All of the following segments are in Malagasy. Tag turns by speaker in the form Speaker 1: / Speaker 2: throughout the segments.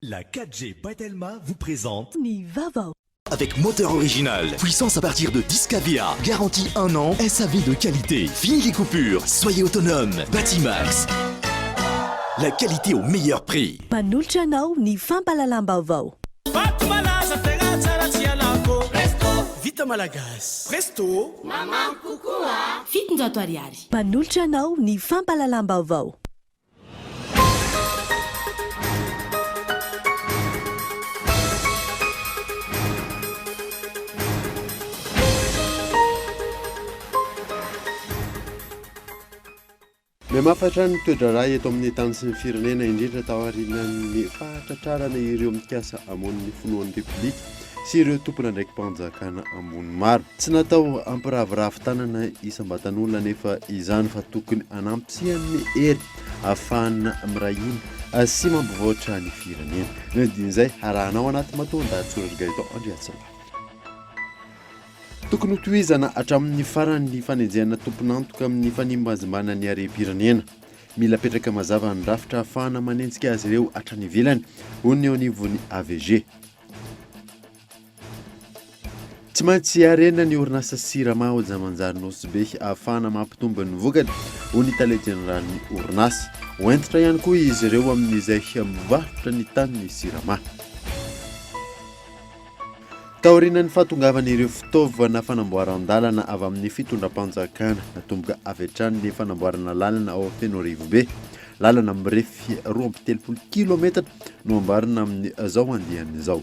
Speaker 1: La 4G by Telma vous présente
Speaker 2: Ny vaovao.
Speaker 1: Avec moteur original, puissance à partir de 10 kVA, garantie 1 an, SAV de qualité, fini les coupures, soyez autonome, Batimax. La qualité au meilleur prix.
Speaker 2: Manolotra anao ny fampahalalam-baovao.
Speaker 3: Vato malaza tegna tsara tsy ialako Presto Vita malagasy Presto
Speaker 4: Mamamy kokoa 700 ariary.
Speaker 2: Manolotra anao ny fampahalalam-baovao.
Speaker 5: Mihamafy hatrany ny toe-draharaha eto amin'ny tany sy ny firenena, indrindra taorian'ny fahatratrarana ireo mikasa hamono ny filohan'ny Repoblika sy ireo tompon'andraiki-panjakana ambony maro. Tsy natao hampiraviravy tanana isam-batan'olona anefa izany fa tokony hanampy hery ahafahana miray hina sy mampivoatra ny firenena. Ny andininy izay harahanao anaty matoan-dahatsoratr'i Gaëtan Andriatsirambavy. Tokony hotohizana hatramin'ny farany ny fanenjehana tompon'antoka amin'ny fanimbazimbana ny harem-pirenena. Mila apetraka mazava ny rafitra ahafahana manenjika azy ireo hatrany ivelany, hoy ny eo anivon'ny AVG. Tsy maintsy harena ny orinasa Sirama ao Jamanjary Nosy Be ahafahana mampitombo ny vokatra, hoy ny tale jeneralin'ny orinasa. Ho hentitra ihany koa izy ireo amin'izay mivarotra ny tanin'ny Sirama. Taorian'ny fahatongavan'ireo fitaovana fanamboaran-dalana avy amin'ny fitondram-panjakana, natomboka avy hatrany ny fanamboarana lalana ao Fenoarivobe. Lalana mirefy 32 kilometatra no amboarina amin'izao andiany izao.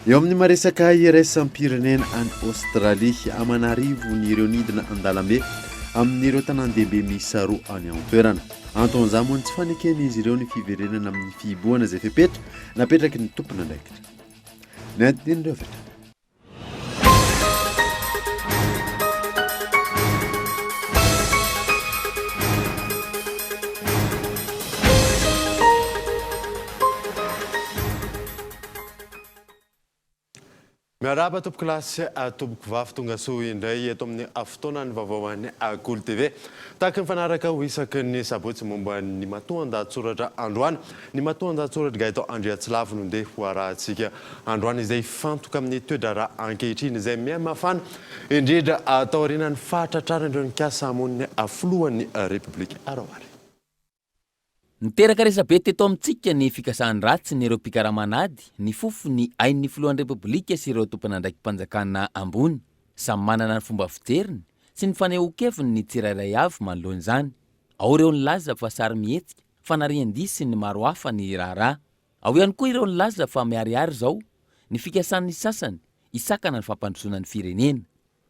Speaker 5: Eo amin'ny maresaka iraisam-pirenena any Aostralia, aman'arivony ireo nidina an-dalambe amin'ireo tanàn-dehibe miisa roa any an-toerana. Anton'izany moa ny tsy faneken'izy ireo ny fiverenana amin'ny fihibohana izay fepetra napetraky ny tompon'andraikitra. Ny andinindin'ireo avy hatrany. Miarahaba tompoko lahy sy tompoko vavy tonga soa indray eto amin'ny fotoanan'ny vaovao an'ny Kolo TV. Tahaka ny fanaraka ho isaky ny sabotsy momba ny matoan-dahatsoratra androany. Ny matoan-dahatsoratr'i Gaëtan Andriatsilavo no ndeha ho arahantsika androany izay hifantoka amin'ny toe-draharaha ankehitriny izay mihamafana indrindra taorianan'ny fahatratraran'ireo nikasa hamono ny filohan'ny Repoblika Araoary.
Speaker 6: Niteraka resabe teto amintsika ny fikasan-dratsin'ireo mpikarama an'ady nifofo ny ain'ny filohan'ny Repoblika sy ireo tompon'andraiki-panjakana ambony. Samy manana ny fomba fijeriny sy ny fanehoan-keviny ny tsirairay avy manoloana izany. Ao ireo nilaza fa sarimihetsika, fanarian-dia sy ny maro hafa ny raharaha. Ao ihany koa ireo nilaza fa miharihary izao ny fikasan'ny sasany hisakana ny fampandrosoana ny firenena.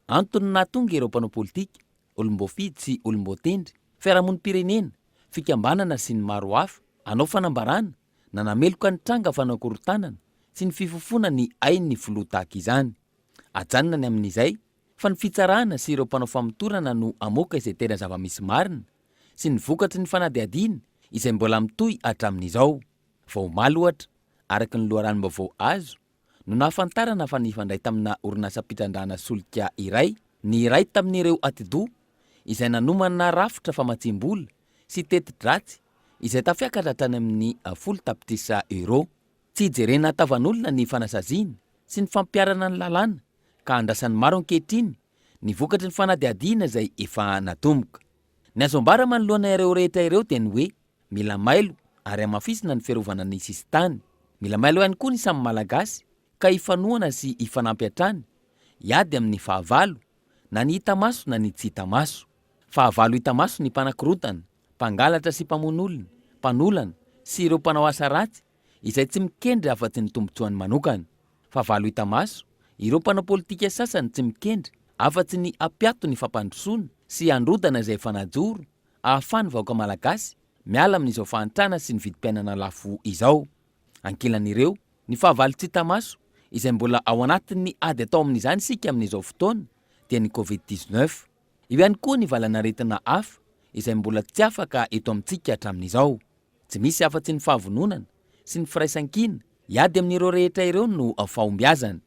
Speaker 6: Antony nahatonga ireo mpanao politika, olom-boafidy sy olom-boatendry, fiarahamonim-pirenena, fikambanana sy ny maro hafa hanao fanambarana nanameloka ny tranga fanakorontanana sy ny fifofoana ny ain'ny filoha tahaka izany. Ajanona ny amin'izay fa ny fitsarana sy ireo mpanao famotorana no hamoaka izay tena zava-misy marina sy ny vokatry ny fanadihadiana izay mbola mitohy hatramin'izao. Vao omaly ohatra, araka ny loharanom-baovao azo, no nahafantarana fa nifandray tamina orinasam-pitrandrahana solika iray ny iray tamin'ireo atidoha izay nanomana rafitra famatsiam-bola sy teti-dratsy izay tafiakatra hatrany amin'ny 10 tapitrisa euros. Tsy hijerena tavan'olona ny fanasaziana sy ny fampiharana ny lalàna ka andrasan'ny maro ankehitriny ny vokatry ny fanadihadiana izay efa natomboka. Ny azo ambara manoloana ireo rehetra ireo dia ny hoe Mila mailo ary hamafisina ny fiarovana ny sisintany. Mila mailo ihany koa ny samy Malagasy ka hifanohana sy hifanampy hatrany hiady amin'ny fahavalo, na ny hita maso na ny tsy hita maso. Fahavalo hita maso ny mpanakorontana, mpangalatra sy mpamono olona, mpanolana sy ireo mpanao asa ratsy izay tsy mikendry afa-tsy ny tombontsoany manokana. Fahavalo hita maso, ireo mpanao politika sasany tsy mikendry afa-tsy ny hampiato ny fampandrosoana sy handrodana izay efa najoro ahafahan'ny vahoaka malagasy miala amin'izao fahantrana sy ny vidim-piainana lafo izao. Ankilan'ireo, ny fahavalo tsy hita maso, izay mbola ao anatin'ny ady atao amin'izany isika amin'izao fotoana, dia ny Covid 19. Eo ihany koa ny valan'aretina hafa izay mbola tsy afaka eto amintsika hatramin'izao. Tsy misy afa-tsy ny fahavononana sy ny firaisankina hiady amin'ireo rehetra ireo no fahombiazana.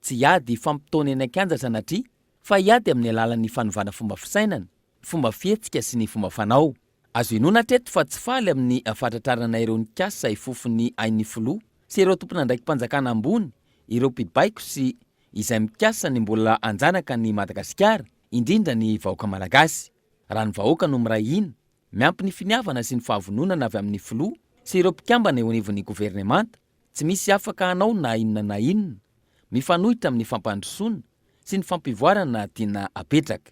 Speaker 6: Tsy hiady hifampitaona eny an-kianja sanatria fa hiady amin'ny alalan'ny fanovana fomba fisainana, fomba fihetsika sy ny fomba fanao. Azo inoana hatreto fa tsy faly amin'ny fahatratrarana ireo nikasa hifofo ny ain'ny filoha sy ireo tompon'andraiki-panjakana ambony ireo mpibaiko sy izay mikasa ny mbola hanjanaka an'i Madagasikara, indrindra ny vahoaka malagasy. Raha ny vahoaka no miray hina, miampy ny finiavana sy ny fahavononana avy amin'ny filoha sy ireo mpikambana eo anivon'ny governemanta, tsy misy afaka hanao na inona na inona mifanohitra amin'ny fampandrosoana sy ny fampivoarana tiana hapetraka.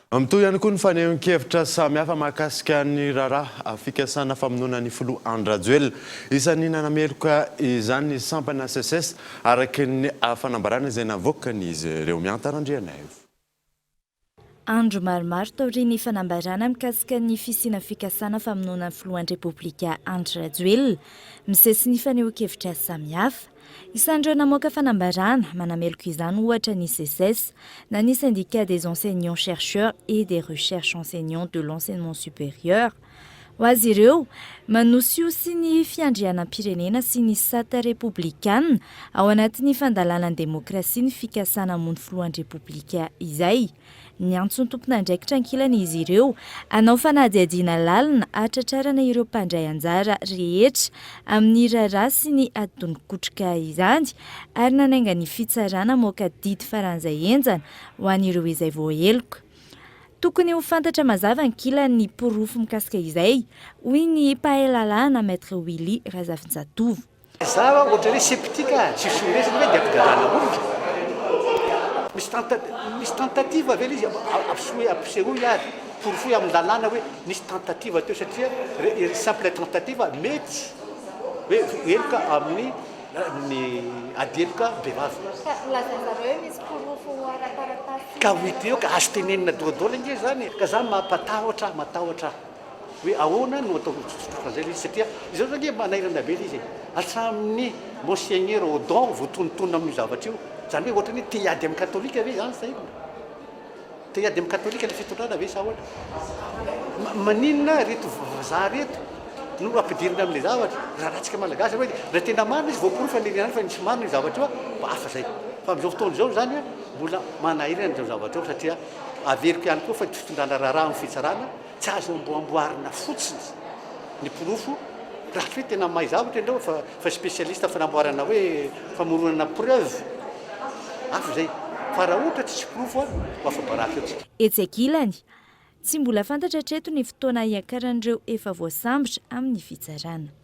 Speaker 5: Mitohy ihany koa ny fanehoan-kevitra samihafa mahakasika ny raharaha fikasana famonoana ny filoha Andry Rajoelina. Isan'ny nanameloka izany ny sampana Seces, araka ny fanambarana izay navoakan'izy ireo. Mihanta Randrianaivo.
Speaker 7: Andro maromaro taorian'ny fanambarana mikasika ny fisiana fikasana famonoana ny filohan'ny Repoblika Andry Rajoelina, misesy ny fanehoan-kevitra samihafa. Isan'ireo namoaka fanambarana manameloka izany ohatra ny Seces na ny Syndicat des enseignants chercheurs et des recherches enseignants de l'enseignement supérieur. Ho azy ireo, manosihosy ny fiandrianam-pirenena sy ny sata repoblikana ao anatin'ny fandalana ny demokrasia ny fikasana hamono filohan'ny Repoblika izay. Niantso ny tompon'andraikitra ankilany izy ireo hanao fanadihadiana lalina hahatratrarana ireo mpandray anjara rehetra amin'ny raharaha sy ny adin-kotroka izany ary nanainga ny fitsarana hamoaka didy faran'izay henjana ho an'ireo izay voaheloka. Tokony ho fantatra mazava ankilany ny porofo mikasika izay, hoy ny mpahay lalàna Maître Willy Razafinjatovo.
Speaker 8: Za ohatran'ny hoe sceptique ah, tsisy miresaka ve dia ampigadrana olona? Misy tenta, misy tentative ve le izy? Ampisehoy, ampisehoy ary, porofoy amin'ny lalàna hoe nisy tentative teo satria re, simple tentative mety hoe heloka amin'ny ny ady heloka bevava.
Speaker 9: Ka lazain zareo hoe misy porofo ara-taratasy.
Speaker 8: Ka ho hita eo ka, azo tenenina daholo ange zany e! Ka za mampatahotra, matahotra aho. Hoe ahoana no atao tsotsotra an'izay ilay izy satria izao zany ange manairana be ilay izy e! Hatramin'ny Monseigneur Odon voatonontonona amin'io zavatra io, izany hoe ohatran'ny hoe te hiady amin'ny katolika ve izany sa inona? Te hiady amin'ny katolika ilay fitondrana ve sa ahoana? Maninona ireto vazaha ireto no ampidirina amin'ilay zavatra? Raharahantsika malagasy hoe raha tena marina izy voaporofo fa ny fa nisy marina io zavatra io mba hafa izay. Fa amin'izao fotoana izao izany mbola manahirana izao zavatra izao satria averiko ihany koa fa ny fitondrana raharaha amin'ny fitsarana Tsy azo amboamboarina fotsiny ny porofo raha tsy hoe tena mahay zavatra ianao fa fa spécialiste fanamboarana hoe famoronana preuve hafa izay fa raha ohatra tsisy porofo an ho afa-baraka eo tsika.
Speaker 7: Etsy ankilany, tsy mbola fantatra hatreto ny fotoana hiakaran'ireo efa voasambotra amin'ny fitsarana.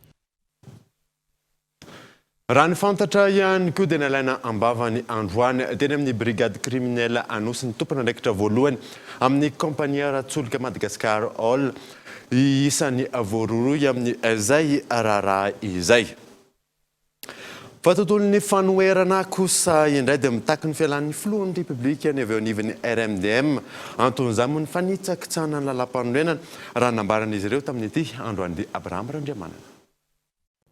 Speaker 5: Raha ny fantatra ihany koa dia nalaina am-bavany androany teny amin'ny brigade criminelle Anosy ny tompon'andraikitra voalohany amin'ny kaompania ara-tsolika Madagascar Oil isan'ny voarohirohy amin'izay raharaha izay. Fa tontolon'ny fanoherana kosa indray dia mitaky ny fialan'ny filohan'ny Repoblika ny avy eo anivon'ny RMDM. Anton'izany moa ny fanitsakitsahana ny lalàmpanorenana raha ny nambaran'izy ireo tamin'ity androany ity. Abraham Randriamanana.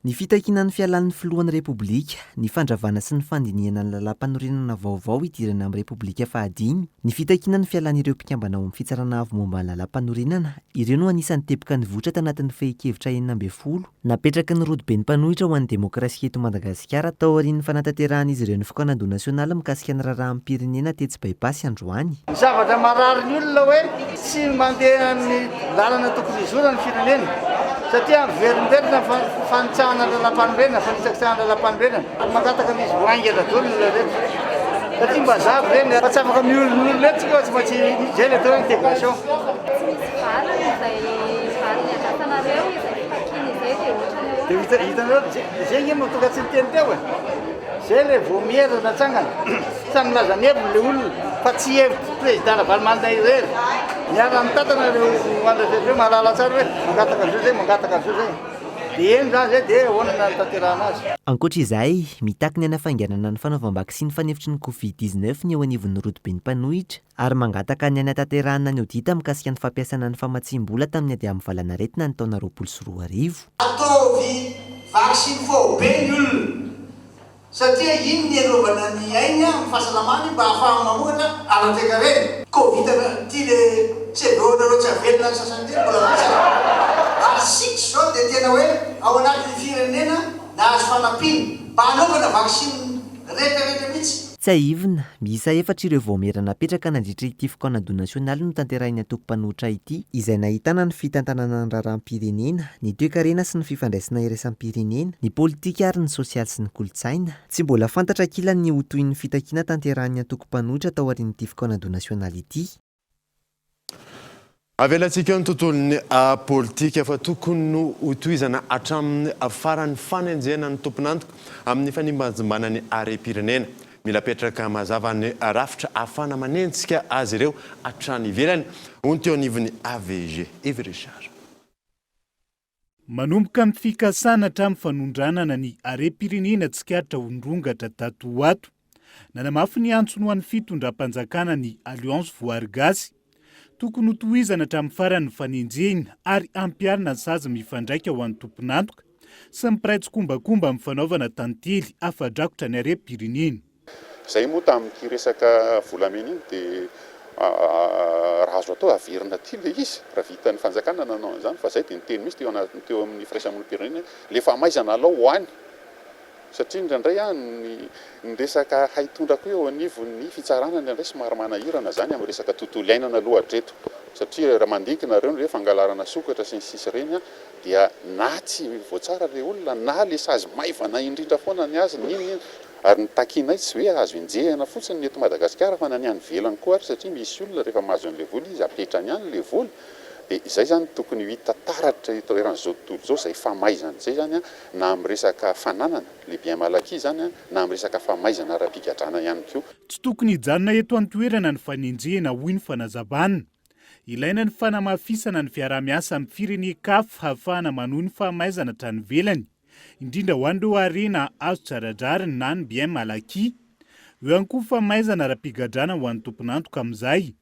Speaker 10: Ny fitakiana ny fialan'ny filohan'ny Repoblika, ny fandravana sy ny fandinihana ny lalàmpanorenana vaovao hidirana amin'ny Repoblika fahadimy, ny fitakiana ny fialan'ireo mpikambana ao amin'ny Fitsarana Avo momba ny Lalàmpanorenana, ireo no anisan'ny teboka nivoitra tanatin'ny fehin-kevitra 16 napetraky ny Rodoben'ny mpanohitra ho an'ny demokrasia eto Madagasikara taorian'ny fanatanterahan'izy ireo ny fikaonandoha nasionaly mikasika ny raharaham-pirenena tetsy By-Pass androany.
Speaker 11: Ny zavatra marary ny olona hoe tsy mandeha amin'ny lalana tokony hizorana ny firenena satria miverimberina ny fanitsahana ny lalampanorenana, fanitsakitsahana ny lalampanorenana. Mangataka an'izy ho haingana daholo ny olona rehetra satria mba zavo ireny fa tsy afaka miolonolona eto tsika fa tsy maintsy izay ilay atao hoe intégration.
Speaker 9: Tsy misy valiny izay valiny andrasanareo izay fitakiana izay dia ohatran'ny ahoana?
Speaker 11: Dia hitanareo, izay ange no mahatonga tsy niteny teo e! Izay ilay vaomiera natsangana. Samy milaza ny heviny ilay olona fa tsy hevitry président Ravalomanana irery. Miara-mitantana ireo andry ireo mahalala tsara hoe mangataka an'izao izay, mangataka an'izao izay. Dia eny izany izay dia ahoana no hanatanterahana azy.
Speaker 10: Ankoatra izay, mitaky ny hanafainganana ny fanaovam-baksiny fanefitry ny Covid 19 ny eo anivon'ny rodoben'ny mpanohitra ary mangataka ny hanatanterahana ny audit mikasika ny fampiasana ny famatsiam-bola tamin'ny ady amin'ny valanaretina ny taona 2020.
Speaker 11: Ataovy vaksiny faobe ny olona. Satria iny ny hiarovana ny ainy amin'ny fahasalamany mba hahafahany mamokatra ara-toekarena. Covid ty le CBO nareo tsy avelona ny sasany ty mbola misy e! Ary sika izao dia tena hoe ao anatin'ny firenena nahazo fanampiana mba hanaovana vaksiny retraretra mihitsy.
Speaker 10: Tsiahivina, miisa efatra ireo vaomiera napetraka nandritra ity fikaonandoha nasionaly notanterahin'ny antoko mpanohitra ity, izay nahitana ny fitantanana ny raharaham-pirenena, ny toekarena sy ny fifandraisana iraisam-pirenena, ny politika ary ny sosialy sy ny kolontsaina. Tsy mbola fantatra ankilany ny ho tohin'ny fitakiana tanterahin'ny antoko mpanohitra taorian'ity fikaonandoha nasionaly ity.
Speaker 5: Avelantsika eo ny tontolon'ny politika fa tokony hotohizana hatramin'ny farany fanenjehana ny tompon'antoka amin'ny fanimbanjimbana ny harem-pirenena. Mila apetraka mazava ny rafitra ahafahana manenjika azy ireo hatrany ivelany, hoy ny teo anivon'ny AVG. Yves Richard.
Speaker 12: Manomboka amin'ny fikasana hatramin'ny fanondranana ny harem-pirenena tsikaritra ho nirongatra tato ho ato. Nanamafy ny antsony ho an'ny fitondram-panjakana ny Alliance Voary Gasy. Tokony hotohizana hatramin'ny farany ny fanenjehina ary hampiharina ny sazy mifandraika ho an'ny tompon'antoka sy ny mpiray tsikombakomba amin'ny fanaovana tantely afa-drakotra ny harem-pirenena.
Speaker 13: Izay moa tamin'ity resaka volamena iny dia raha azo atao averina aty ilay izy raha vitan'ny fanjakana nanao an'izany fa izay dia niteny mihitsy teo anatin'ny teo amin'ny firaisamonim-pirenena hoe ilay famaizana alao ho any satria indraindray ny ny resaka haitondra koa eo anivon'ny fitsarana indraindray somary manahirana izany amin'ny resaka tontolo iainana aloha hatreto satria raha mandinika nareo ny hoe fangalarana sokatra sy ny sisa ireny dia na tsy voatsara ilay olona na ilay sazy maivana indrindra foana ny azy n'inon'inona Ary ny takinay tsy hoe azo enjehina fotsiny ny eto Madagasikara fa na ny any ivelany koa ary satria misy olona rehefa mahazo an'ilay vola izy apetrany any ilay vola dia izay izany tokony ho hita taratra eto eran'izao tontolo izao izay famaizana izay izany na amin'ny resaka fananana, les biens mal acquis izany na amin'ny resaka famaizana ara-pigadrana ihany koa.
Speaker 12: Tsy tokony hijanona eto an-toerana ny fanenjehina hoy ny fanazavana. Ilaina ny fanamafisana ny fiaraha-miasa amin'ny firenen-kafa hahafahana manohy ny famaizana hatrany ivelany. Indrindra ho an'ireo harena azo tsy ara-drariny na ny biens mal acquis. Eo ihany koa famaizana ara-pigadrana ho an'ny tompon'antoka amin'izay.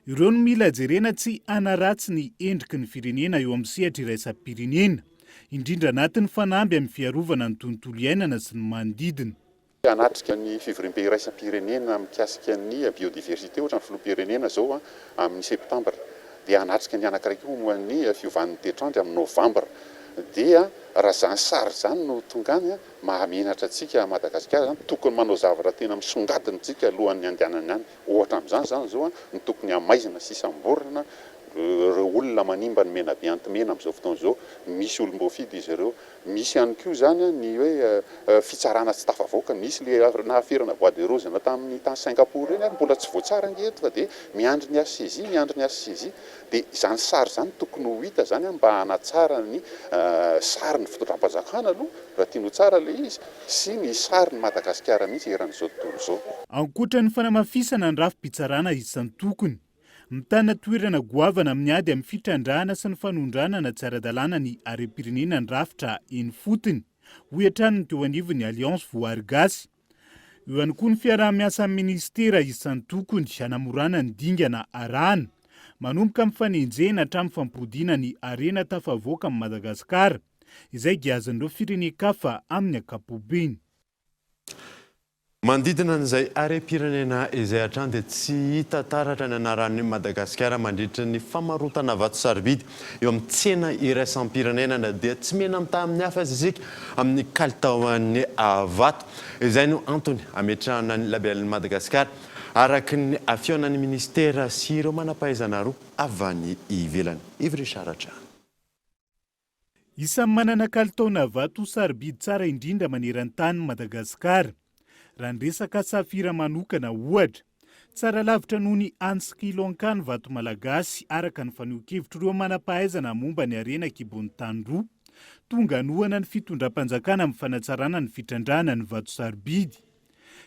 Speaker 12: Ireo no mila jerena tsy hanaratsy ny endriky ny firenena eo amin'ny sehatra iraisam-pirenena, indrindra anatin'ny fanamby amin'ny fiarovana ny tontolo iainana sy ny manodidina.
Speaker 13: Hanatrika ny fivoriambe iraisam-pirenena mikasika ny biodiversité ohatra ny filoham-pirenena izao amin'ny septambra, dia hanatrika ny anankiray koa momba ny fiovan'ny toetr'andro amin'ny novambra. Dia raha izany sary izany no tonga any, mahamenatra antsika Madagasikara izany, tokony manao zavatra tena misongadina isika alohan'ny handehanany any. Ohatra amin'izany izany izao ny tokony hamaizina sy samborina ireo olona manimba ny Menabe Antimena amin'izao fotoana izao, misy olom-boafidy izy ireo. Misy ihany koa izany ny hoe fitsarana tsy tafavoaka, nisy ilay nahaferana bois de rose tamin'ny tany Singapour ireny ary mbola tsy voatsara ange eto fa dia miandry ny HCJ, miandry ny HCJ. Dia izany sary izany tokony ho hita izany mba hanatsara ny sarin'ny fitondram-panjakana aloha raha tiany ho tsara ilay izy sy ny sarin'i Madagasikara mihitsy eran'izao tontolo izao.
Speaker 12: Ankoatra ny fanamafisana ny rafi-pitsarana isan-tokony, Mitana toerana goavana amin'ny ady amin'ny fitrandrahana sy ny fanondranana tsy ara-dalàna ny harem-pirenena ny rafitra eny ifotony, hoy hatrany ny teo anivon'ny Alliance Voary Gasy. Eo ihany koa ny fiaraha-miasa amin'ny minisitera isan-tokony hanamorana ny dingana arahana, manomboka amin'ny fanenjehina hatramin'ny fampodiana ny harena tafavoaka amin'i Madagasikara, izay giazan'ireo firenen-kafa amin'ny ankapobeny.
Speaker 5: Manodidina an'izay harem-pirenena izay hatrany dia tsy hita taratra ny anaran'i Madagasikara mandritra ny famarotana vato sarobidy eo amin'ny tsena iraisam-pirenena na dia tsy mena-mitaha amin'ny hafa aza isika amin'ny kalitaon'ny vato. Izay no antony ametrahana ny Label Madagasikara araka ny fihaonan'ny minisitera sy ireo manam-pahaizana roa avy any ivelany. Yves Richard hatrany.
Speaker 12: Isan'ny manana kalitaona vato sarobidy tsara indrindra maneran-tany Madagasikara. Raha ny resaka safira manokana ohatra. Tsara lavitra noho ny any Sri Lanka ny vato malagasy araka ny fanehoan-kevitr'ireo manam-pahaizana momba ny harena an-kibon'ny tany roa. Tonga hanohana ny fitondram-panjakana amin'ny fanatsarana ny fitrandrahana ny vato sarobidy.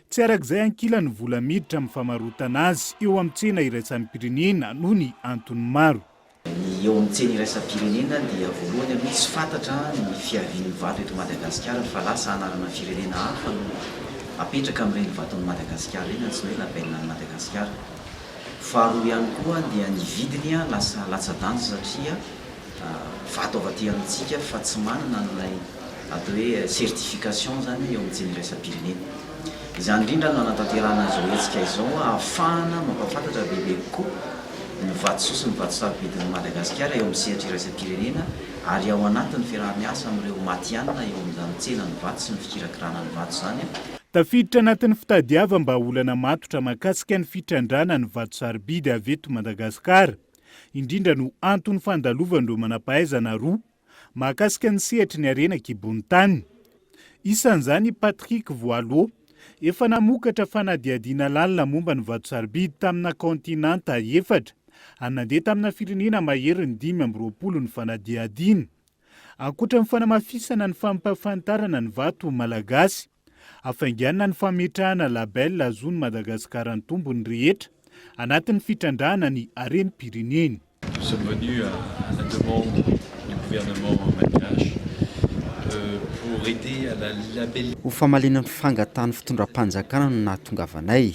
Speaker 12: Tsy araka izay ankilany ny vola miditra amin'ny famarotana azy eo amin'ny tsena iraisam-pirenena noho ny antony maro.
Speaker 14: Ny eo amin'ny tsena iraisam-pirenena dia voalohany aloha tsy fantatra ny fiavian'ny vato eto Madagasikara fa lasa anarana firenena hafa no apetraka amin'ireny vaton'i Madagasikara ireny antsoina hoe label an'i Madagasikara. Faharoa ihany koa dia ny vidiny lasa latsa-danja satria vato avy aty amintsika fa tsy manana an'ilay atao hoe certification izany eo amin'ny tsena iraisam-pirenena. Izany indrindra no hanatanterahana izao hetsika izao ahafahana mampahafantatra bebe kokoa ny vatosoa sy ny vato sarobidin'i Madagasikara eo amin'ny sehatra iraisam-pirenena ary ao anatin'ny fiaraha-miasa amin'ireo matihanina eo amin'izany tsenan'ny vato sy ny fikirakirana ny vato izany.
Speaker 12: Tafiditra anatin'ny fitadiavam-bahaolana matotra mahakasika ny fitrandrahana ny vato sarobidy avy eto Madagasikara indrindra no anton'ny fandalovan'ireo manampahaizana roa mahakasika ny sehatry ny harena an-kibon'ny tany. Isan'izany i Patrick Voalot, efa namokatra fanadihadiana lalina momba ny vato sarobidy tamina kaontinanta efatra ary nandeha tamina firenena maherin'ny 25 ny fanadihadiana. Ankoatra ny fanamafisana ny fampahafantarana ny vato malagasy, hafainganina ny fametrahana label ahazoan'i Madagasikara ny tombony rehetra anatin'ny fitrandrahana ny harem-pireneny.
Speaker 15: Nous sommes venus à la demande du gouvernement malgache pour aider à la labellisation.
Speaker 16: Ho famaliana ny fangatahan'ny fitondram-panjakana no nahatongavanay.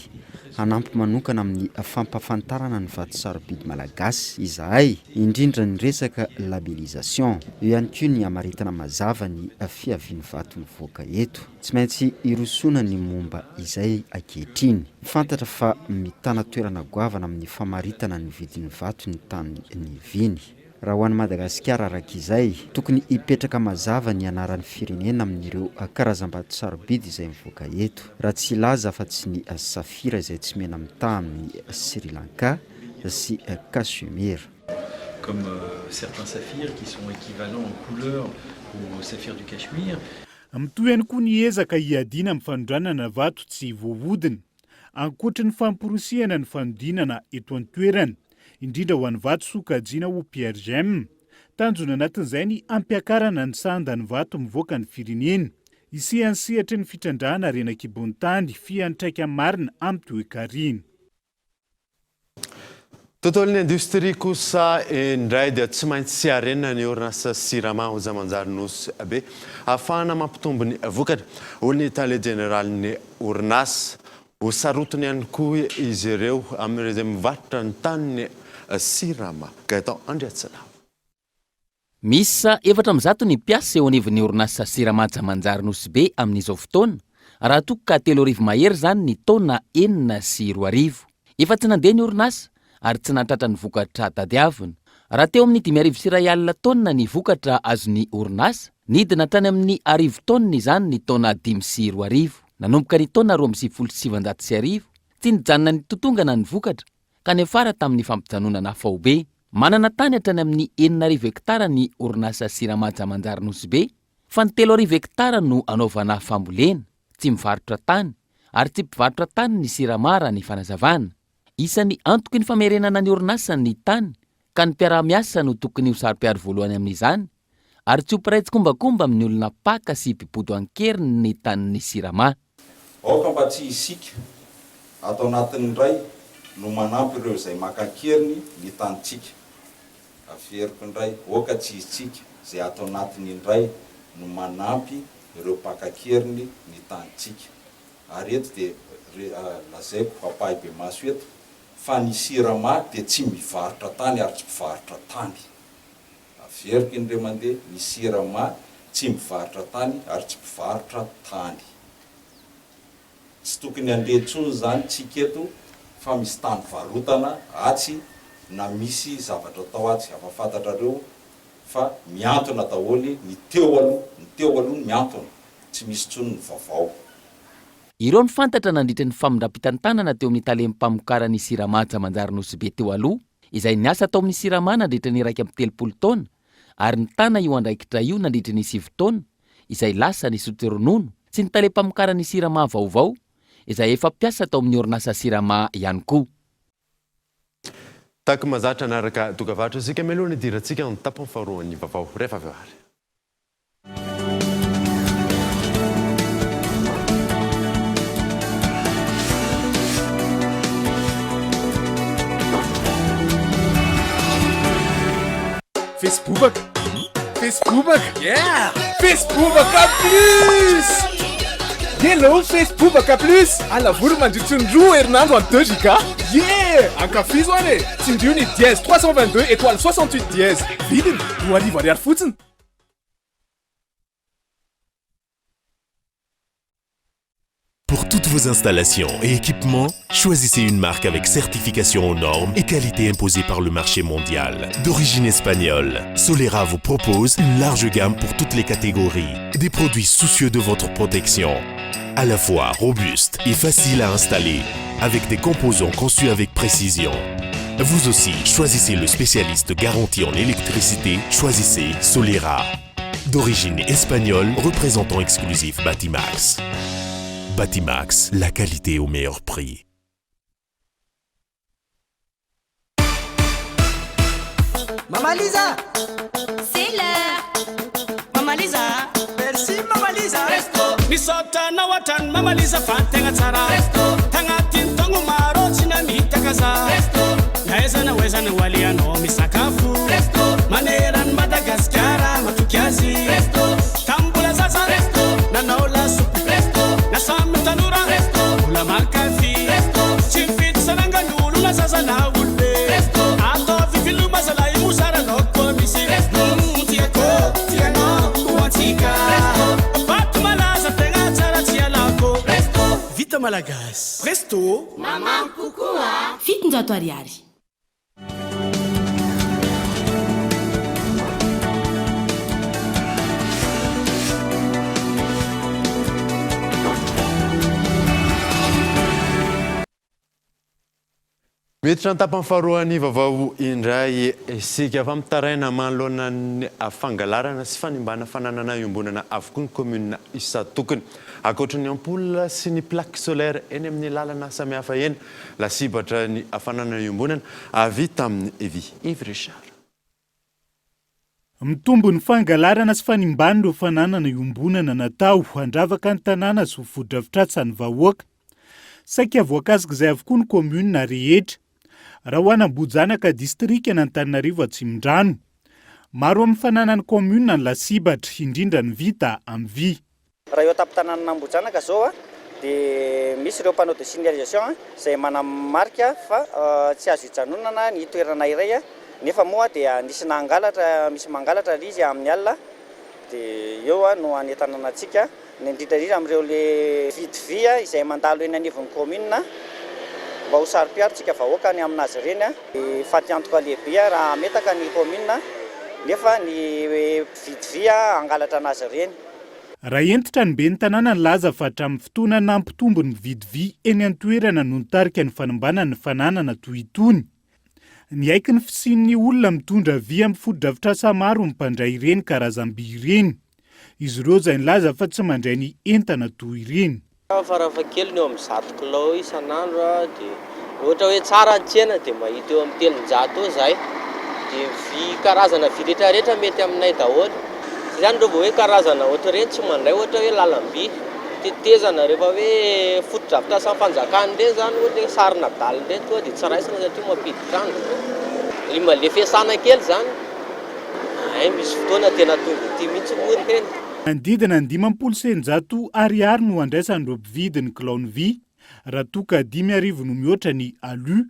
Speaker 16: Hanampy manokana amin'ny fampahafantarana ny vato sarobidy malagasy izahay, indrindra ny resaka labellisation. Eo ihany koa ny hamaritana mazava ny fiavian'ny vato mivoaka eto. Tsy maintsy hirosoana ny momba izay ankehitriny. Fantatra fa mitana toerana goavana amin'ny famaritana ny vidin'ny vato ny tany niviany. Raha ho an'i Madagasikara araka izay, tokony hipetraka mazava ny anaran'ny firenena amin'ireo karazam-bato sarobidy izay mivoaka eto, raha tsy hilaza afa-tsy ny safira izay tsy mena-mitaha amin'i Sri Lanka sy Cachemire.
Speaker 15: Comme certains saphirs qui sont équivalents en couleur au saphir du Cachemire.
Speaker 12: Mitohy ihany koa ny ezaka hiadiana amin'ny fanondranana vato tsy voahodina. Ankoatry ny famporisihana ny fanodinana eto an-toerana, indrindra ho an'ny vato sokajiana ho pierre gemme. Tanjona anatin'izay ny hampiakarana ny sandan'ny vato mivoaka ny firenena. Hisian'ny sehatry ny fitrandrahana harena an-kibon'ny tany fiantraika marina amin'ny toekarena.
Speaker 5: Tontolon'ny indostria kosa indray dia tsy maintsy harenina ny orinasa Sirama Ojamanjary Nosy Be ahafahana mampitombo ny vokatra, hoy ny tale jeneralin'ny orinasa. Ho sarotiny ihany koa izy ireo amin'ireo izay mivarotra ny tanin'ny Sirama. Gaëtan Andriatsilavo.
Speaker 6: Miisa 104 ny mpiasa eo anivon'ny orinasa Sirama Jamanjary Nosy Be amin'izao fotoana, raha toa ka 3000 mahery izany ny taona 2006. Efa tsy nandeha ny orinasa ary tsy nahatratra ny vokatra tadiavina. Raha teo amin'ny 1051 taonina ny vokatra azon'ny orinasa, nidina hatrany amin'ny 1000 taonina izany ny taona 2005. Nanomboka ny taona 1992, tsy nijanona nitotongana ny vokatra ka niafara tamin'ny fampijanonana faobe. Manana tany hatrany amin'ny 6000 hektara ny orinasa Sirama Jamanjary Nosy Be, fa ny 3000 hektara no anaovana fambolena, tsy mivarotra tany, ary tsy mpivarotra tany ny Sirama raha ny fanazavana. Isan'ny antoky ny famerenana ny orinasa ny tany, ka ny mpiaraha-miasa no tokony ho saro-piaro voalohany amin'izany, ary tsy ho mpiray tsikombakomba amin'ny olona mpaka sy mpibodo an-keriny ny tanin'ny Sirama.
Speaker 17: Aoka mba tsy isika ato anatiny indray no manampy ireo izay maka an-keriny ny tanintsika. Averiko indray, aoka tsy isika izay ato anatiny indray no manampy ireo mpaka an-keriny ny tanintsika. Ary eto dia lazaiko ampahibemaso eto fa ny Sirama dia tsy mivarotra tany ary tsy mpivarotra tany. Averiko indray mandeha, ny Sirama tsy mivarotra tany ary tsy mpivarotra tany. Tsy tokony handeha intsony izany tsika eto fa misy tany varotana atsy na misy zavatra atao atsy. Afa fantatrareo fa mihantona daholo ny teo aloha, ny teo aloha no mihantona, tsy misy intsony ny vaovao.
Speaker 6: Ireo no fantatra nandritra ny famindram-pitantanana teo amin'ny talem-pamokaran'ny Sirama Jamanjary Nosy Be teo aloha izay niasa tao amin'ny Sirama nandritra ny 31 taona ary nitana io andraikitra io nandritry ny sivy taona izay lasa nisotro ronono sy ny talem-pamokaran'ny Sirama vaovao izay efa mpiasa tao amin'ny orinasa Sirama ihany koa.
Speaker 5: Tahaka mahazatra hanaraka dokavarotra isika mialoha ny hidirantsika amin'ny tapany faharoan'ny vaovao rehefa avy eo ary.
Speaker 18: Facebobaka Facebobaka Yeah Facebobaka plus Hello Facebobaka plus Alavory mandritry ny roa herinandro en 2 giga Yeah Ankafizo ary e Tsindrio ny dièse 322 étoile 68 dièse Vidiny 2000 ariary fotsiny
Speaker 1: Pour toutes vos installations et équipements, choisissez une marque avec certification aux normes et qualité imposée par le marché mondial. D'origine espagnole, Solera vous propose une large gamme pour toutes les catégories. Des produits soucieux de votre protection. À la fois robuste et facile à installer, avec des composants conçus avec précision. Vous aussi, choisissez le spécialiste garanti en électricité, choisissez Solera. D'origine espagnole, représentant exclusif Batimax. Batimax, la qualité au meilleur prix.
Speaker 19: Mama Lisa
Speaker 4: C'est l'heure
Speaker 3: Mama Lisa
Speaker 19: Merci Mama Lisa
Speaker 3: Presto Misaotra anao hatrany Mama Lisa fa tegna tsara
Speaker 19: Presto
Speaker 3: Tagnatin'ny taogno maro tsy namitaka za
Speaker 19: Presto
Speaker 3: Na aiza na aiza no alehanao misakafo
Speaker 19: Presto
Speaker 3: Maneran'i Madagasikara matoky azy
Speaker 19: Presto
Speaker 3: Tamin'ny mbola zaza
Speaker 19: Presto
Speaker 3: Nanao lasopy
Speaker 19: Presto
Speaker 3: Na samy tanora
Speaker 19: Presto
Speaker 3: Mbola mankafy
Speaker 19: Presto
Speaker 3: Tsy mifidy sarangan'olo na zaza na olobe
Speaker 19: Presto
Speaker 3: Ataovy veloma zalahy mosara laoko misy
Speaker 19: Presto
Speaker 3: Tiako, tianao, ho antsika
Speaker 19: Presto
Speaker 3: Vato malaza tegna tsara tsy alako
Speaker 19: Presto
Speaker 3: Vita malagasy Presto
Speaker 4: Mamamy kokoa 700 ariary.
Speaker 5: Miditra ny tapany faharoan'ny vaovao indray isika fa mitaraina manoloana ny fangalarana sy fanimbana fananana iombonana avokoa ny kaominina isan-tokony. Ankoatra ny ampoule sy ny plaque solaire eny amin'ny lalana samihafa eny, lasibatra ny fananana iombonana avy tamin'ny vy. Yves Richard.
Speaker 12: Mitombo ny fangalarana sy fanimbana ireo fananana iombonana natao handravaka ny tanàna sy ho fotodrafitrasa ny vahoaka. Saika voakasik'izay avokoa ny kaominina rehetra. Raha ho an'Ambohijanaka, distrikan'Antananarivo Atsimondrano. Maro amin'ny fananan'ny kaominina ny lasibatra, indrindra ny vita amin'ny vy.
Speaker 20: Raha eo an-tampon-tanànan'Ambohijanaka izao dia misy ireo panneau de signalisation izay manamarika fa tsy azo ijanonana ny toerana iray nefa moa dia nisy nangalatra, misy mangalatra ilay izy amin'ny alina dia eo no hanentanana antsika ny indrindra indrindra amin'ireo le vidy vy izay mandalo eny anivon'ny commune mba ho saro-piaro tsika vahoaka ny aminazy ireny. Fatiantoka lehibe raha hametaka ny commune nefa ny mpividy vy hangalatra anazy ireny.
Speaker 12: Raha hentitra ny ben'ny tanàna nilaza fa hatramin'ny fotoana nampitombo ny mividy vy eny an-toerana no nitarika ny fanimbana ny fananana toy itony. Niaiky ny fisian'ny olona mitondra vy amin'ny fotodrafitrasa maro ny mpandray ireny karazam-by ireny. Izy ireo izay nilaza fa tsy mandray ny entana toy ireny.
Speaker 21: Farafahakeliny eo amin'ny 100 kilao isan'andro dia ohatra hoe tsara ny tsena dia mahita eo amin'ny 300 eo izahay. Dia vy karazana vy rehetra rehetra mety aminay daholo. Izay izany ireo vao hoe karazana ohatr'ireny tsy mandray ohatra hoe lalam-by, tetezana rehefa hoe fotodrafitrasan'ny fanjakana ireny izany ohatra hoe sarina dalle ireny tonga dia tsy raisina satria mampiditra andro. Ilay fiasana kely izany, hay misy fotoana tena tonga ety mihitsy moa ireny.
Speaker 12: Manodidina ny 650 ariary no andraisan'ireo mpividy ny kilaon'ny vy, raha toa ka 5000 no mihoatra ny alu.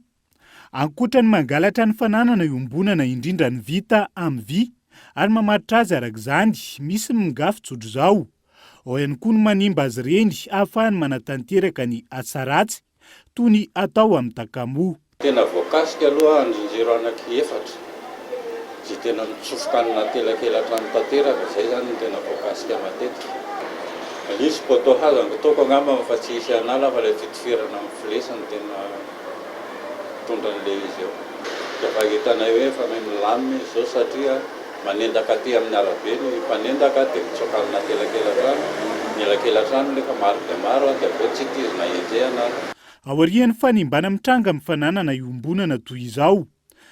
Speaker 12: Ankoatra ny mangalatra ny fananana iombonana indrindra ny vita amin'ny vy ary mamaritra azy araka izany, misy ny migafy tsotr'izao. Ao ihany koa ny manimba azy ireny ahafahany manatanteraka ny asa ratsy toy ny atao amin'ny takamoa.
Speaker 22: Tena voakasika aloha andrinjero anaky efatra izay tena mitsofoka any anaty elakelatrano tanteraka, izay izany no tena voakasika matetika. Ilay izy poteau hazo angotoko angamba fa tsy hisy hanala fa ilay fitifirana amin'ny flesy no tena mitondra an'ilay izy eo. Dia efa hitanay hoe efa milamina izy izao satria manendaka aty amin'ny arabe ny mpanendaka dia mitsoaka any anaty elakelatrano, ny elakelatrano nefa maro dia maro dia avy eo tsy tizina henjehina ary.
Speaker 12: Aorian'ny fanimbana mitranga amin'ny fananana iombonana toy izao,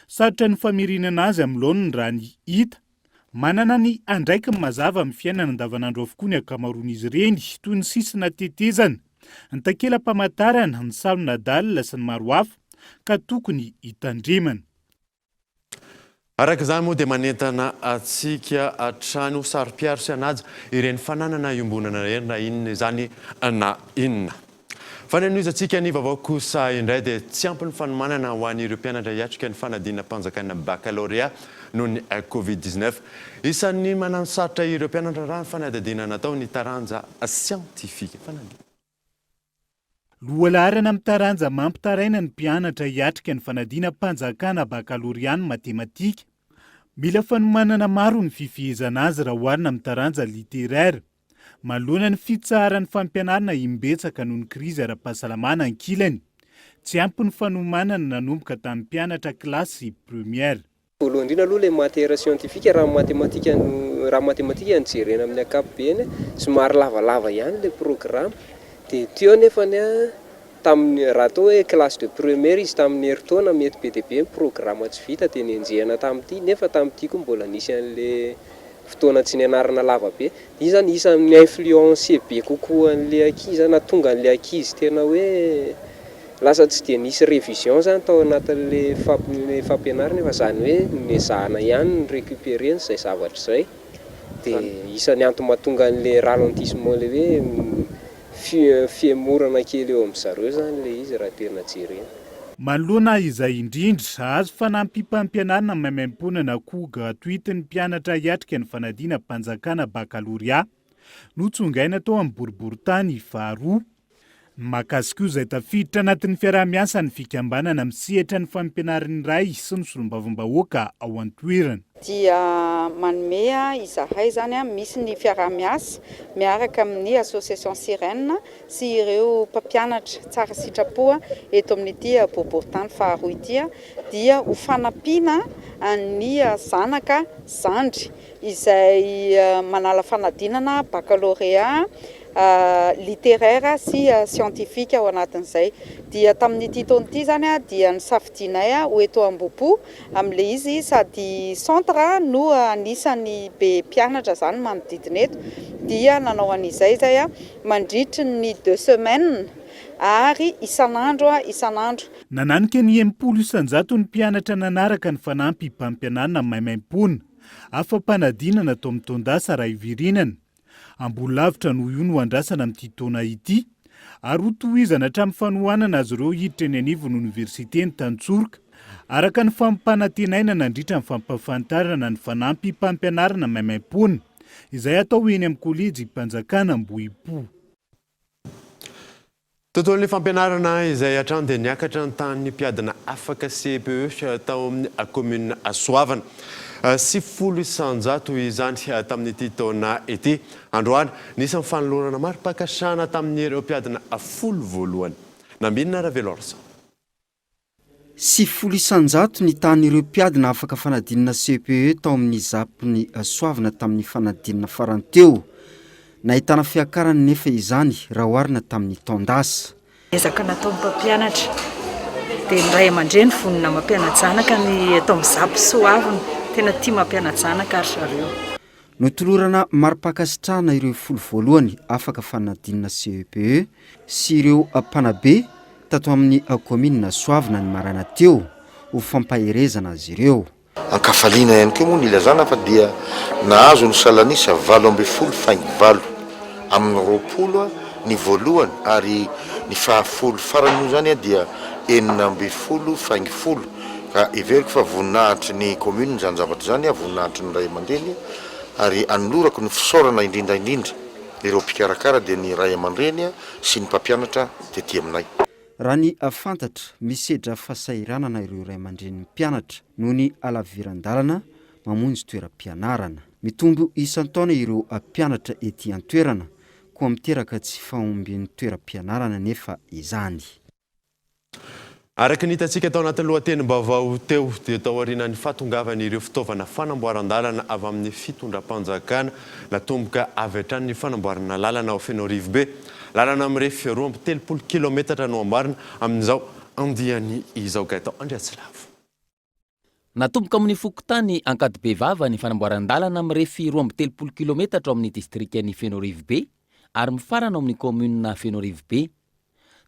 Speaker 12: sarotra ny famerenana azy amin'ny laoniny raha ny hita. Manana ny andraikiny mazava amin'ny fiainana andavanandro avokoa ny ankamaroan'izy ireny, toy ny sisina tetezana, ny takela-pamantarana, ny salon dalle sy ny maro hafa, ka tokony hitandremana.
Speaker 5: Araka izany moa dia manentana antsika hatrany ho saro-piaro sy hanaja ireny fananana iombonana ireny na inona izany na inona. Fa ny hanohizantsika ny vaovao kosa indray dia tsy ampy ny fanomanana ho an'ireo mpianatra hiatrika ny fanadinam-panjakana bakalorea noho ny Covid 19. Isan'ny mananosarotra ireo mpianatra raha ny fanadihadiana natao ny taranja siantifika.
Speaker 12: Lohalaharana amin'ny taranja mampitaraina ny mpianatra hiatrika ny fanadinam-panjakana bakalorea ny matematika. Mila fanomanana maro ny fifehezana azy raha oharina amin'ny taranja literaire. Manoloana ny fitsaharan'ny fampianarana imbetsaka noho ny krizy ara-pahasalamana ankilany, tsy ampy ny fanomanana nanomboka tamin'ny mpianatra kilasy première.
Speaker 2: Voalohany indrindra aloha ilay matière scientifique, raha ny matematika no raha matematika no jerena amin'ny ankapobeny, somary lavalava ihany ilay programme, dia teo anefany an, tamin'ny raha atao hoe classe de première izy tamin'ny herintaona mety be dia be ny programme tsy vita dia nenjehina tamin'ity, nefa tamin'ity koa mbola nisy an'ilay fotoana tsy nianarana lava be, iny zany isan'ny ni-influencer be kokoa an'ilay ankizy, nahatonga an'ilay ankizy tena hoe lasa tsy dia nisy révision zany tao anatin'ilay fampianarana fa zany hoe nezahana ihany ny récupérer-na izay zavatra izay, dia isan'ny antony mahatonga an'ilay ralentissement ilay hoe fihemorana kely eo amin-dry zareo zany ilay izy raha tena jerena.
Speaker 12: Manoloana izay indrindra, hahazo fanampim-pampianarana maimaimpoana na koa gratuite ny mpianatra hiatrika ny fanadinam-panjakana bakalorea. Notsongaina tao amin'ny boriborintany faharoa. Ny mahakasika io izay tafiditra anatin'ny fiaraha-miasan'ny fikambanana misehatra ny fampianarin'ny ray sy ny solombavambahoaka ao an-toerana.
Speaker 8: Dia manome izahay izany, misy ny fiaraha-miasa miaraka amin'ny association Sirène sy ireo mpampianatra tsara sitrapo eto amin'ity boriborintany faharoa ity dia ho fanampiana ny zanaka zandry izay manala fanadinana baccalauréat littéraire sy scientifique ao anatin'izay. Dia tamin'ity taona ity izany dia nisafidianay ho eto Ambohipo amin'ilay izy sady centre no anisan'ny be mpianatra izany manodidina eto dia nanao an'izay izay mandritry ny deux semaines ary isan'andro isan'andro.
Speaker 12: Nananika ny 60 isan-jato ny mpianatra nanaraka ny fanampim-pampianarana maimaimpoana. Afa-panadinana tao amin'ny taon-dasa raha hiverenana. Ambony lavitra noho io no andrasana amin'ity taona ity, ary hotohizana hatramin'ny fanohanana azy ireo hiditra eny anivon'ny oniversite ny tantsoroka, araka ny fampanantenaina nandritra ny fampahafantarana ny fanampim-pampianarana maimaimpoana, izay hatao eny amin'ny kolejim-panjakana Ambohipo.
Speaker 5: Tontolon'ny fampianarana izay hatrany dia niakatra ny tahan'ny mpiadina afaka CPE tao amin'ny kaominina Soavina. 90 isan-jato izany tamin'ity taona ity. Androany, nisy ny fanolorana mari-pankasitrahana tamin'ireo mpiadina folo voalohany. Nambinina Raveloarison.
Speaker 16: 90 isan-jato ny tahan'ireo mpiadina afaka fanadinana CPE tao amin'ny Zap-n'i Soavina tamin'ny fanadinana farany teo. Nahitana fiakarany nefa izany raha oharina tamin'ny taon-dasa.
Speaker 23: Ezaka nataon'ny mpampianatra dia ny ray aman-dreny vonona mampiana-janaka ny eto amin'ny Zap Soavina. Tena tia mampiana-janaka ry zareo.
Speaker 16: Notolorana mari-pankasitrahana ireo folo voalohany afaka fanadinana CEPE sy ireo mpanabe tato amin'ny kaominina Soavina ny maraina teo ho fampaherezana azy ireo.
Speaker 24: Ankafaliana ihany koa moa ny ilazana fa dia nahazo ny salanisa 18 faingo valo amin'ny 20 ny voalohany ary ny fahafolo farany moa izany dia 16 faingo folo Ka heveriko fa voninahitry ny commune izany zavatra izany, voninahitry ny ray aman-dreny ary anolorako ny fisaorana indrindra indrindra ireo mpikarakara dia ny ray aman-dreny sy ny mpampianatra tety aminay.
Speaker 16: Raha ny fantatra, misedra fahasahiranana ireo ray aman-drenin'ny mpianatra noho ny halaviran-dalana mamonjy toeram-pianarana. Mitombo isan-taona ireo mpianatra ety an-toerana, koa miteraka tsy fahombian'ny toeram-pianarana anefa izany.
Speaker 5: Araka ny hitantsika tao anatin'ny lohatenim-baovao teo dia tao aorianan'ny fahatongavan'ireo fitaovana fanamboaran-dalana avy amin'ny fitondram-panjakana, natomboka avy hatrany ny fanamboarana lalana ao Fenoarivobe. Lalana mirefy 32 kilaometatra no amboarina amin'izao andiany izao. Gaëtan Andriatsilavo.
Speaker 6: Natomboka amin'ny fokontany Ankadibevava ny fanamboaran-dalana mirefy 32 kilometatra ao amin'ny distrikan'i Fenoarivobe ary mifarana ao amin'ny kaominina Fenoarivobe.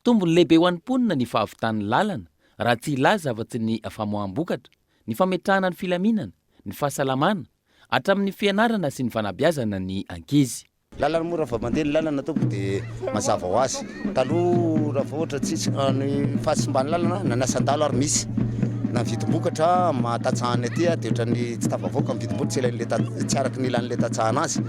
Speaker 6: Tombony lehibe ho an'ny mponina ny fahavitan'ny lalana raha tsy hilaza afa-tsy ny famoaham-bokatra, ny fametrahana ny filaminana, ny fahasalamana, hatramin'ny fianarana sy ny fanabeazana ny ankizy.
Speaker 25: Lalana moa raha vao mandeha ny lalana tompoko dia mazava ho azy. Taloha raha vao ohatra tsisy ny fahasimban'ny lalana na ny asan-dahalo ary misy. Na ny vidim-bokatra maha-tantsaha ny aty dia ohatran'ny tsy tafavoaka ny vidim-bokatra tsy ilain'ilay tan- tsy araka ny ilan'ilay tantsaha anazy.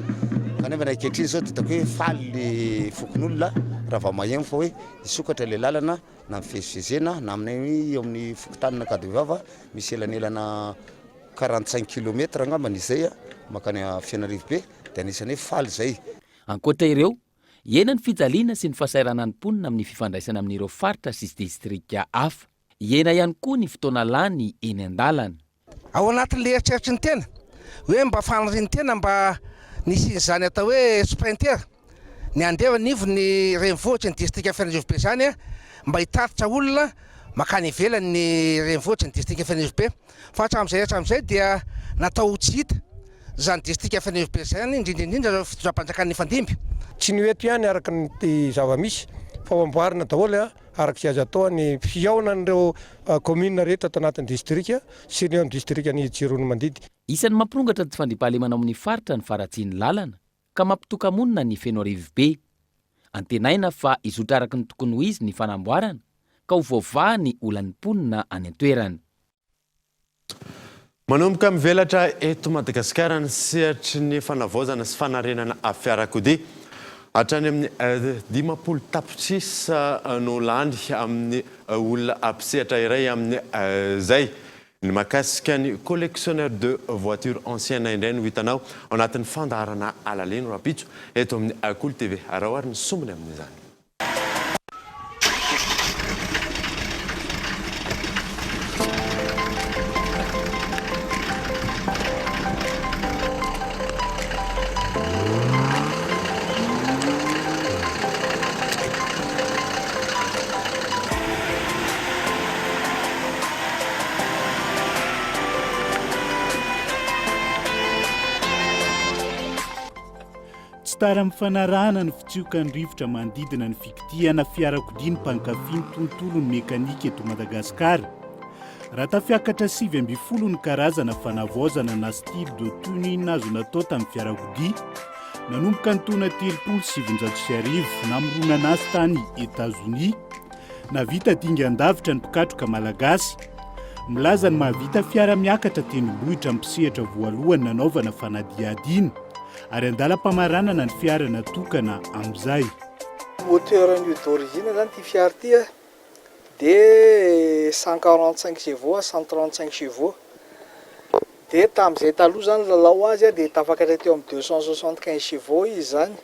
Speaker 25: Kanefa ny ankehitriny izao dia hitako hoe faly ny fokonolona raha vao maheno fa hoe hisokatra ilay lalana na mivezivezena na amin'ny eo amin'ny fokontanin'Ankadivava misy elanelana 45 kilomètre angambany izay mankany Fenerivobe. Dia anisan'ny hoe faly izay.
Speaker 6: Ankoatra ireo, hihena ny fijaliana sy ny fahasahiranan'ny mponina amin'ny fifandraisana amin'ireo faritra sy distrika hafa. Hihena ihany koa ny fotoana lany eny an-dalana.
Speaker 7: Ao anatin'ilay eritreritry ny tena hoe mba fanirian'ny tena mba nisian'izany atao hoe sprinter ny handeha anivon'ny renivohitry ny distrika Fenerivobe izany mba hitatitra olona mankany ivelany ny renivohitry ny distrika Fenerivobe fa hatramin'izay hatramin'izay dia natao ho tsy hita izany distrika Fenerivobe izany indrindra indrindra ireo fitondram-panjakana nifandimby.
Speaker 9: Tsy ny ho eto ihany araka ny zava-misy fa ho amboarina daholo araka izay azo atao ny fihaonan'ireo kaominina rehetra ato anatin'ny distrika sy ny eo amin'ny distrikan'i Tsiroanomandidy.
Speaker 6: Isan'ny mampirongatra ny tsy fandriampahalemana ao amin'ny faritra ny faharatsian'ny lalana ka mampitoka-monina ny Fenoarivobe. Antenaina fa hizotra araka ny tokony ho izy ny fanamboarana ka ho voavaha ny olan'ny mponina any an-toerana.
Speaker 5: Manomboka mivelatra eto Madagasikara ny sehatry ny fanavaozana sy fanarenana fiarakodia. Hatrany amin'ny 50 tapitrisa no lany amin'ny olona mpisehatra iray amin'izay. Ny mahakasika ny collectionneur de voitures anciennes indray no hitanao ao anatin'ny fandaharana Alaleno rahampitso eto amin'ny Kolo TV. Araho ary ny sombiny amin'izany.
Speaker 12: Tsy tara amin'ny fanarahana ny fitsiokan'ny rivotra manodidina ny fikitihana fiarakodia ny mpankafy ny tontolon'ny mekanika eto Madagasikara. Raha tafiakatra 19 ny karazana fanavaozana na style de tuning azo natao tamin'ny fiarakodia, nanomboka ny taona 1930 namoronana azy tany Etazonia, Nahavita dingan-davitra ny mpikatroka malagasy. Milaza ny mahavita fiara miakatra tendrombohitra amin'ny mpisehatra voalohany nanaovana fanadihadiana ary andalam-pamaranana ny fiara natokana amin'izay.
Speaker 10: Moteur-n'ny d'origine zany ity fiara ity a, de 145 chevaux à 135 chevaux, de tamin'izay taloha zany lalao azy a de tafakatra teo amin'ny 275 chevaux izy zany.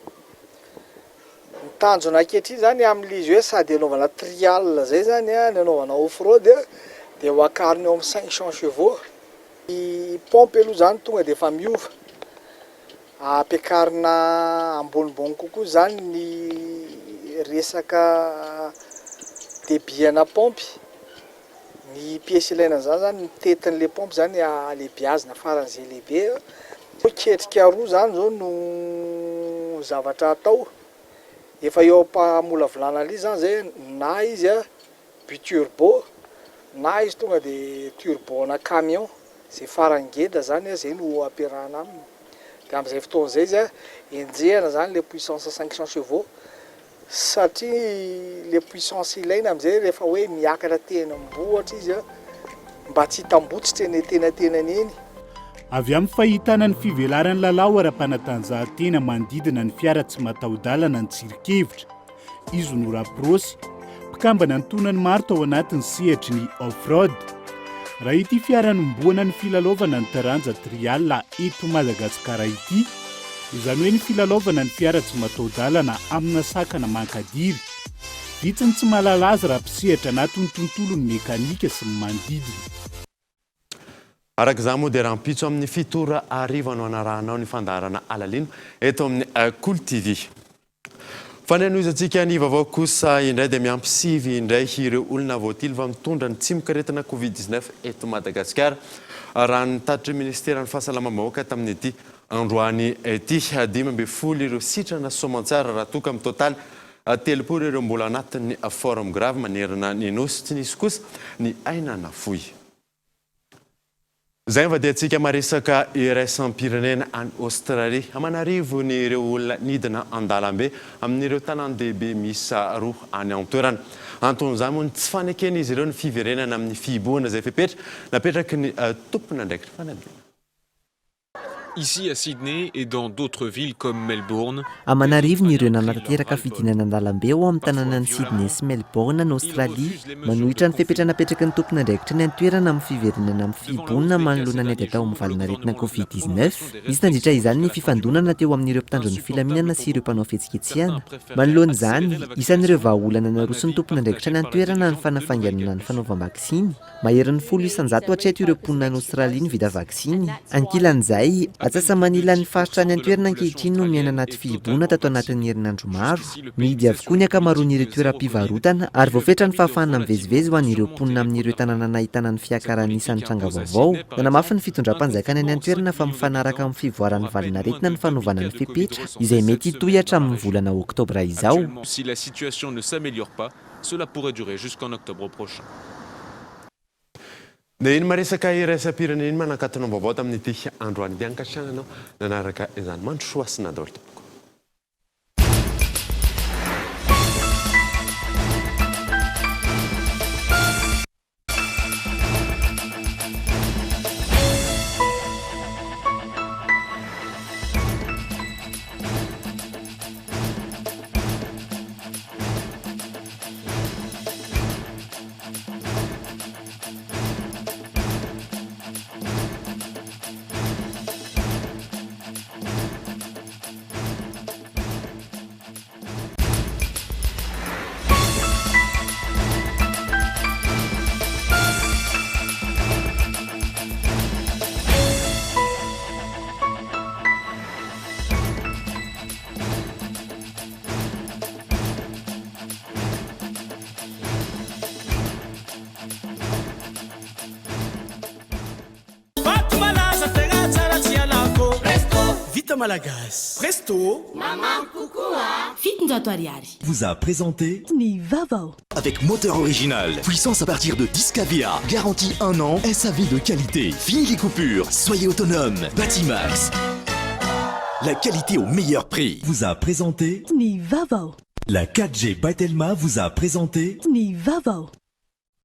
Speaker 10: Ny tanjona ankehitriny zany amin'ilay izy hoe sady anaovana trial zay zany ny anaovana off road dia ho akarina eo amin'ny 500 chevaux. Ny pompe aloha zany tonga dia efa miova, ampiakarina ambonimbony kokoa zany ny resaka débit ana pompe, ny pièce ilaina an'izany zany ny tetin'ilay pompe zany alehibiazina faran'izay lehibe. Ketrika roa zany zao no zavatra atao, efa eo am-pamolavolana an'ilay izy zany zay na izy a biturbo na izy tonga de turbo ana camion, zay farany ngeda zany a zay no ampiarahana aminy, de am'zay fotoana zay izy a enjehana zany le puissance 500 chevaux Satria le puissance ilaina amizay rehefa hoe miakatra tendrombohitra izy mba tsy hitambotsitra eny antenatenany eny.
Speaker 12: Avy amin'ny fahitana ny fivelaran'ny lalao ara-panatanjahantena manodidina ny fiara tsy mataho-dalana ny tsirinkevitra. Izy no Raprosy, mpikambana antonany maro tao anatin'ny sehatry ny off-road. Raha ity fiara hanombohana ny filalaovana ny taranja trial eto Madagasikara ity, Izany hoe ny filalaovana ny fiara tsy mataho-dalana amina sakana mankadiry. Vitsy ny tsy mahalala azy raha mpisehatra anatin'ny tontolon'ny mekanika sy ny manodidina.
Speaker 5: Araka izany moa dia rahampitso amin'ny fito ora hariva no hanarahanao ny fandaharana Alalino eto amin'ny Kolo TV. Fa ny hanohizantsika ny vaovao kosa indray dia miampy sivy indray ireo olona voatily fa mitondra ny tsimokaretina Covid 19 eto Madagasikara, raha ny tatitry ny minisiteran'ny Fahasalamam-bahoaka tamin'ity androany ity. 15 ireo sitrana soamantsara raha toa ka mitotaly 30 ireo mbola anatin'ny forme grave manerana ny Nosy. Tsy nisy kosa ny aina nafoy. Izay nivadiantsika maresaka iraisam-pirenena any Aostralia. Aman'arivony ireo olona nidina an-dalambe amin'ireo tanàn-dehibe miisa roa any an-toerana. Anton'izany moa ny tsy faneken'izy ireo ny fiverenana amin'ny fihibohana izay fepetra napetraky ny tompon'andraikitra fanadinana.
Speaker 11: Ici à Sydney et dans d'autres villes comme Melbourne,
Speaker 13: Aman'arivony ireo nanatanteraka fidinana an-dalambe ao amin'ny tanànan'i Sydney sy Melbourne any Aostralia, manohitra ny fepetra napetraky ny tompon'andraikitra ny an-toerana amin'ny fiverenana amin'ny fihibohana manoloana ny ady atao amin'ny valanaretina Covid 19. Nisy nandritra izany ny fifandonana teo amin'ireo mpitandro ny filaminana sy ireo mpanao fihetsiketsehana. Manoloana izany, isan'ireo vahaolana naroson'ny tompon'andraikitra ny an-toerana ny fanafainganana ny fanaovam-baksiny. Maherin'ny 10% hatreto ireo mponina any Aostralia no vita vaksiny. Ankilan'izay, atsasa-manilan'ny faritra any an-toerana ankehitriny no miaina anaty fihibohana tato anatin'ny herinandro maro. Mihidy avokoa ny ankamaroan'ireo toeram-pivarotana ary voafetra ny fahafahana mivezivezy ho an'ireo mponina amin'ireo tanàna nahitana ny fiakaran'ny isan'ny tranga vaovao. Nanamafy ny fitondram-panjakana any an-toerana fa mifanaraka amin'ny fivoaran'ny valanaretina ny fanovana ny fepetra, izay mety hitohy hatramin'ny volana oktobra izao.
Speaker 11: Si la situation ne s'améliore pas, Cela pourrait durer jusqu'en octobre prochain.
Speaker 5: Dia iny maresaka iraisam-pirenena iny manakatona vaovao tamin'ity androany ity ankasiahanao nanaraka izany. Mandrosoa hasina daholo tompoko.
Speaker 3: Vato malaza tegna tsara tsy ialako Presto Vita malagasy Presto
Speaker 4: Mamamy kokoa 700 ariary.
Speaker 1: Vous a présenté
Speaker 4: Ny vaovao.
Speaker 1: Avec moteur original, puissance à partir de 10 kVA, garantie 1 an, SAV de qualité. Fini les coupures, soyez autonome. Batimax. La qualité au meilleur prix. Vous a présenté
Speaker 4: Ny vaovao.
Speaker 1: La 4G Batelma vous a présenté
Speaker 4: Ny vaovao.